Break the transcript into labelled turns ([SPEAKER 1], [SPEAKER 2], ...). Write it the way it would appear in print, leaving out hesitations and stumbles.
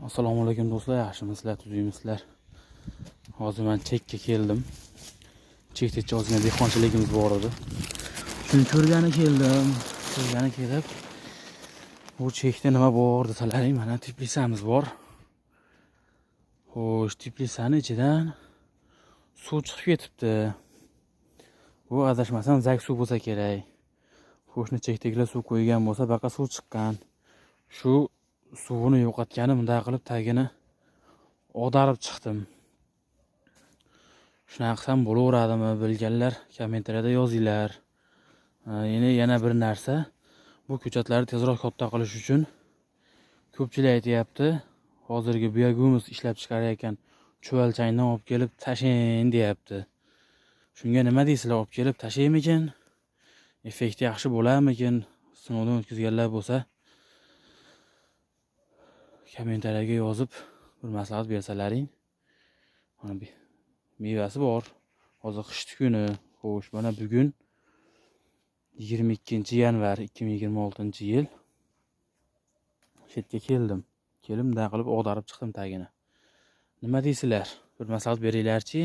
[SPEAKER 1] Assalomu alaykum do'stlar, yaxshimisizlar, tuzukmisizlar? Hozir men chekka keldim. Chekda ozgina dehqonchiligimiz bor edi. Shuni ko'rgani keldim. Ko'rgani kelib, bu chekda nima bor desalaring, mana teplitsamiz bor. Xo'sh, teplitsani ichidan suv chiqib ketibdi. Bu adashmasam zak suv bo'lsa kerak. Qo'shni chekdagilar suv qo'ygan bo'lsa, baqa suv chiqqan. Shu suvini yo'qotgani bunday qilib tagini ag'darib chiqdim. Shunaqa qilsam bo'laveradimi, bilganlar kommentariyada yozinglar. Yana bir narsa, bu ko'chatlarni tezroq katta qilish uchun ko'pchilik aytyapti, hozirgi biogumus ishlab chiqarayotgan chuvalchangdan olib kelib tashlang deyapti. Shunga nima deysizlar, olib kelib tashlaymikin? Effekti yaxshi bo'larmikin? Sinovdan o'tkazganlar bo'lsa kommentariyaga yozib bir maslahat bersalaring. Mana mevasi bor. Hozir qishni kuni. Xo'sh, mana bugun 22 yanvar 2026-yil. Shu yerga keldim. Kelib bunday qilib ag'darib chiqdim tagini. Nima deysizlar? Bir maslahat beringlarchi.